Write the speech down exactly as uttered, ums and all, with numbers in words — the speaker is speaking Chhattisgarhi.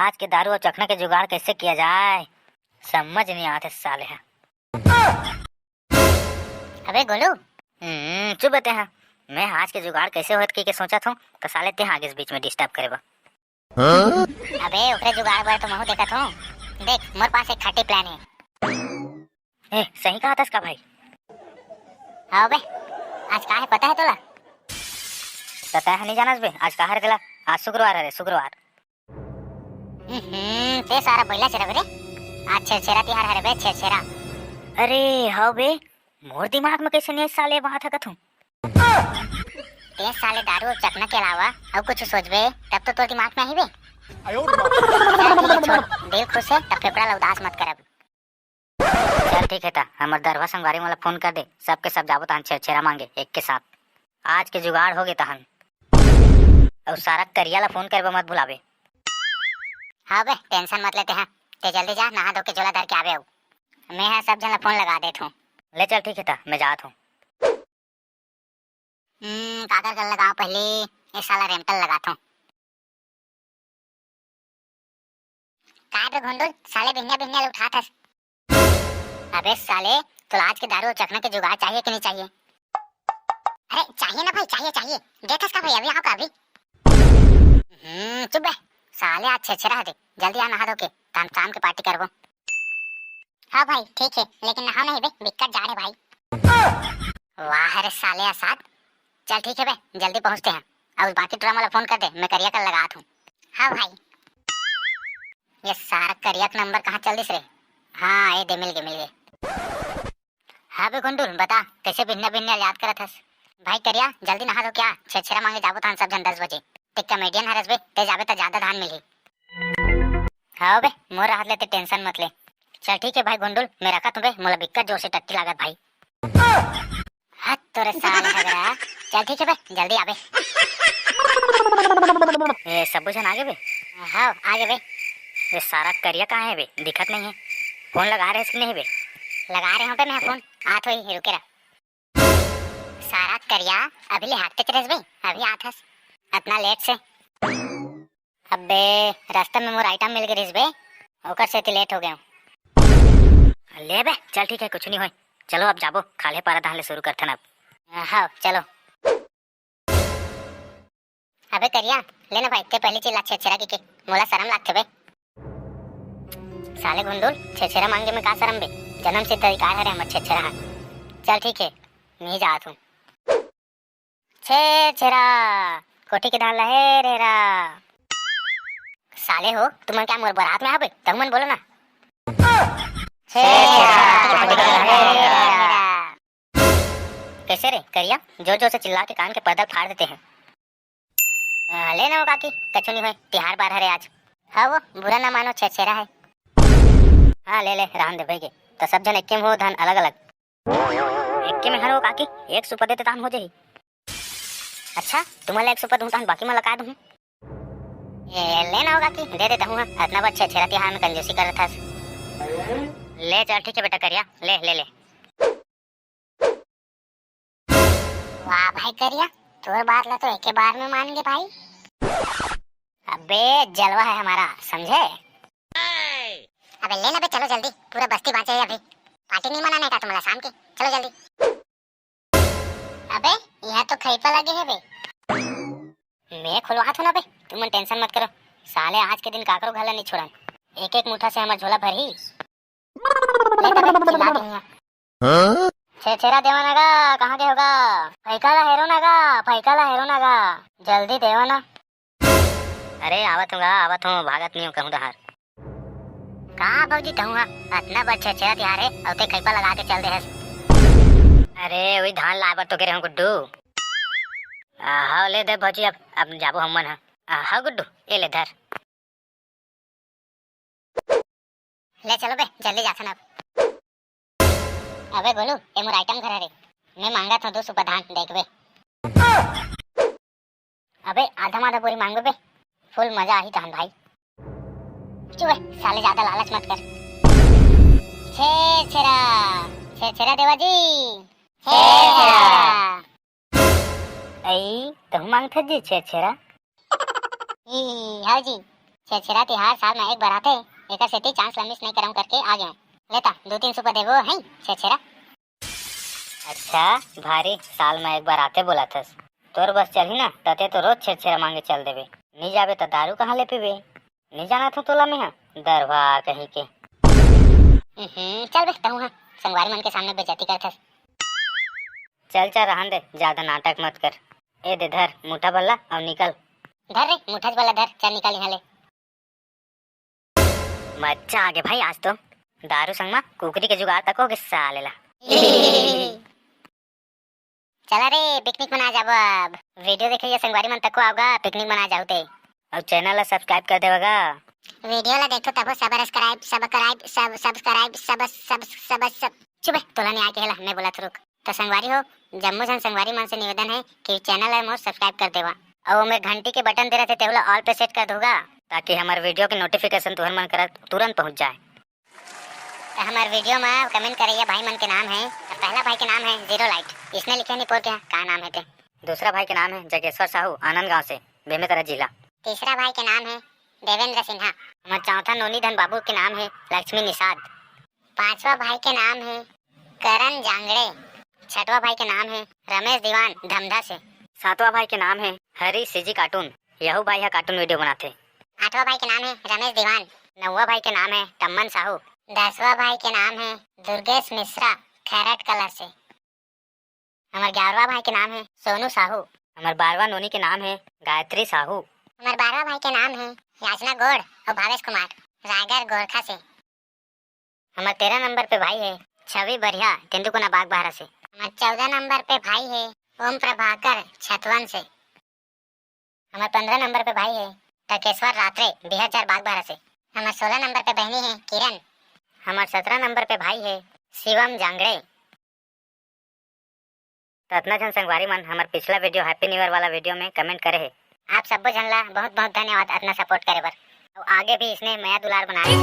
आज के दारू अउ चखना के जुगाड़ कैसे किया जाए, समझ नहीं आते साले ह। अबे गोलू। हम्म, चुप बे तेहा। मैं आज के जुगाड़ कैसे होत के, के सोचत हूँ, तो साले तेहा आगे बीच में disturb करे बा। हाँ? अबे ओकरे जुगाड़ बर तो महू देखत हूँ। देख, मोर पास एक खट्टी plan है। ए, सही कहा थस का भाई? हाँ बे, आज का है पता है तोला? पता है, नहीं जानस बे, आज का हरे तेला? आज शुक्रवार हरे, शुक्रवार। हम्म, ते सारा बैला चरब रे। आज छेरछेरा तिहार हरे बे, छेरछेरा। अरे हाँ बे, मोर दिमाग में कैसे नहीं साले बात हकत हूँ। ते साले दारू अउ चखना के अलावा अउ कुछ सोचबे, तब तो तोर दिमाग में आही बे। चल ठीक है, छोड़, दिल खुश है, तब फेफड़ा ला उदास मत करब। चल ठीक है, त हमर दरुहा संगवारी मन ला फोन कर दे, सबके सब जाबो तहन छेरछेरा मांगे एक के साथ। आज के जुगाड़ हो गे तहन। अउ सारा करिया ला फोन करबे मत भुलाबे। हाँ बे, tension मत ले तेहा। ते जल्दी जा, नहा धो के झोला धर के आबे अउ। मैं ह सब झन ला फोन लगा देत हूँ। ले चल ठीक है त, मैं जात हूँ। हम्म, काकर कर लगाओ पहले, ये साला रेमटल लगात हूँ। काय बे घुंडुल, साले बिहनिया बिहनिया ले उठात हस? अबे साले, तोला आज के दारू अउ चखना के जुगाड़ चाहिए कि नहीं चाहिए? अरे चाहिए ना भाई, चाहिए, चाहिए। देथस का भाई, अभी आओ का अभी? हम्म, चुप बे। साले आज छेरछेरा हरे, जल्दी आ नहा धो के, तहन शाम के party करबो। हाँ भाई, ठीक है, लेकिन नहाओ नहीं बे, बिक्कट जाड़ है भाई। वाह रे साले असाद। चल ठीक है बे, जल्दी पहुँचते हैं। अब बाकी टुरा मन ला फोन कर दे, मैं करिया कर लगात हूँ। हाँ भाई। ये सारा करिया के नंबर कहाँ चल दिस रे? हाँ, ये दे, मिल गए, मिल गए। हाँ बे गुंडुल, बता, कैसे बिहनिया बिहनिया याद करत हस? भाई करिया, जल्दी नहा धो के आ, छेरछेरा मांगे जाबो तहन सब झन दस बजे। ते comedian हरस बे, ते जाबे त ज्यादा धान मिलही। हाँ बे, मोर रहत ले ते tension मत ले। चल ठीक है भाई गुंडुल, मैं रखत हूँ बे, मोला बिक्कट जोर से टट्टी लागत भाई। हट तोरे साले हगरा। चल ठीक है बे, जल्दी आबे। ए, सबो झन आगे बे? हाँ, आगे बे। ये सारा करिया कहाँ है बे? दिखत नहीं है। फोन लगा रहे कि नहीं बे? लगा रहे हो बे, मैं फोन। आत होही, रुके रह। सारा करिया, अभी ले हाकते चलेस बे, अभी आत हस। अतना लेट से। अबे, रास्ता में मोर आइटम मिल गे रिहिस बे, ओकर सेती लेट हो गए हूँ। ले बे, चल ठीक है, कुछ नहीं होय। चलो अब जाबो, खाल्हे पारा धान ले शुरू करथन अब। हाँ, चलो। अबे करिया, ले ना भाई, ते पहली चिल्ला छेरछेरा के, के, मोला शरम लागथे बे। साले गुंडुल, छेरछेरा मांगे में का शरम बे? जन्म सिद्ध अधिकार हरे हमर छेरछेरा हा। चल ठीक है, नहीं जात हूँ। छेरछेरा, कोठी के धान लहे रेरा। साले हो, तुमन क्या मोर बरात में आबे? तुमन बोलो ना। छेरछेरा, कोठी के धान लहे रेरा। कैसे रे करिया, जोर जोर से चिल्ला के कान के पर्दा फाड़ देते हैं। आ, ले ना हो काकी, कछु नहीं होय, तिहार बार हरे आज। हाँ वो, बुरा ना मानो, छेरछेरा है। हाँ ले ले, रहन दे भई गे। तो सब झन एके में हो, धान अलग अलग? एके में हन हो काकी, एक सुपा देते तहन हो जाही। अच्छा, तुम्हां ला एक सुपा दूं तहन बाकी मन ला का दूं? ए, ले ना हो काकी, दे देता हूँ, हाँ। अतना बड़ छेरछेरा तिहार में कंजूसी करत हस। ले चल, ठीक है बेटा करिया, ले, ले, ले। वाह भाई करिया, तोर बात ला तो एके बार में मान गे भाई। अबे जलवा है हमारा, समझे? अबे ले ना बे, चलो जल्दी, पूरा बस्ती बांचे है अभी। पार्टी नहीं मनाना है का तुम्हारा शाम के? चलो जल्दी। अबे यहाँ तो खैपा लगे है बे। मैं खुलवात हूँ ना बे, तुमन tension मत करो। साले आज के दिन काकरो घर ला नहीं छोड़न, एक एक मुठा से हमर झोला भरही। ले ना बे, चिल्ला के नहीं है। हाँ? छेरछेरा देवा ना गा, कहाँ के हो गा? फैका ला हेरो ना गा, फैका ला हेरो ना गा, जल्दी देवा ना। अरे आवत हूँ गा, आवत हूँ, भागत नहीं हूँ कहूँ डहार। का भौजी कहूँ हा, अतना बड़ छेरछेरा तिहार है, अउ ते खैपा लगा के चल दे हस। अरे वही धान लाए बर तो गे रहूँ गुड्डू। आ, हाँ ले दे भौजी, अब, अब जाबो हमन हा। आ, हाँ गुड्डू, ये ले धर। ले चलो बे, जल्दी जाथन अब। अबे गोलू, ए मोर आइटम घर हरे, मैं मांगत हूँ दो सुपा धान, देखबे। अबे आधा माधा बोरी मांगबे बे, full मजा आही तहन भाई। चुप बे, साले ज्यादा लालच मत कर। छेरछेरा, छेरछेरा देवा जी, छेरछेरा। अई, तहूँ मांगथस जी छेरछेरा? ई, हव जी। छेरछेरा तिहार साल म एक बार आथे, एकर सेती chance ल miss नइ करंव करके आ गेंव। ले ता, दू तीन सुपा देबो, हैं, छेरछेरा। अच्छा, भारी साल म एक बार आथे बोलथस। तोर बस चलही ना, त तें तो रोज छेरछेरा मांगे चल देबे। नी जाबे त दारू कहाँ ले पीबे? नी जानत हूँ तोला मेंहा, दरवा कहीं के। हम्म, चल बे, तहूँ ह संगवारी मन के सामने बेइज्जती करथस। चल, चल, रहन दे, जादा नाटक मत कर। ए दे धर, मुठा बल्ला अउ निकल। धर रे, मुठा बल्ला धर, चल निकल इहाँ ले। मजा आगे भाई आज तो। दारू संग म कुकरी के जुगाड़ तको होगे साले ला। चला रे, picnic मनाय जाबो अब। Video देखे ये संगवारी मन तको आवगा, picnic मनाय जाहू ते। अउ channel ला subscribe कर देवा गा। Video ला देखथो तभो subscribe, subscribe, sub-, subscribe, sub-, sub-, sub-, sub-, चुप बे, तोला नी आय के हे ला, मैं बोलत रुक। त संगवारी हो, जम्मो झन संगवारी मन से निवेदन हे कि channel ला मोर subscribe कर देवा। अउ ओमेर घंटी के button दे रथे, तेहू ला all पे set कर दूहू गा। ताकि हमर video के notification तुहर मन करा तुरंत पहुंच जाए। त हमर video म comment करइया भाई मन के नाम हे, त पहला भाई के नाम हे Zero Light, इसने लिखे नी पोर के का नाम हे ते। दूसरा भाई के नाम हे जगेश्वर साहू, आनंद गांव से, बेमेतरा जिला। तीसरा भाई के नाम हे देवेंद्र सिन्हा। हमर चौथा नोनी धन बाबू के नाम हे लक्ष्मी निषाद। पांचवा भाई के नाम हे करण जांगड़े। छठवा भाई के नाम हे रमेश दीवान, धमधा से। सातवां भाई के नाम हे हरी सीजी cartoon, यहू भाई ह cartoon video बनाथे। आठवां भाई के नाम हे रमेश दीवान। नौवां भाई के नाम हे टम्मन साहू। दसवां भाई के नाम हे दुर्गेश मिश्रा, खैरट कला से। हमर ग्यारहवां भाई के नाम हे सोनू साहू। हमर बारहवां नोनी के नाम हे गायत्री साहू। हमर बारहवां भाई के नाम हे याचना गोड़ अउ भावेश कुमार, रायगढ़ गोरखा से। हमर तेरह नंबर पे भाई हे छवि बढ़िया, तेंदूकुना बागबाहरा से। हमर चौदह नंबर पे भाई हे ओम प्रभाकर, छतवन से। हमर पंद्रह नंबर पे भाई हे टकेश्वर रात्रे, बिहार चार बागबाहरा से। हमर सोलह नंबर पे बहिनी हे किरण। हमर सत्रह नंबर पे भाई हे शिवम जांगड़े। त अतना झन संगवारी मन हमर पिछला video Happy New Year वाला video में comment करे हे। आप सब्बो झन ला बहुत बहुत धन्यवाद अतना support करे बर। अउ आगे भी इसने मया दुलार बनाए।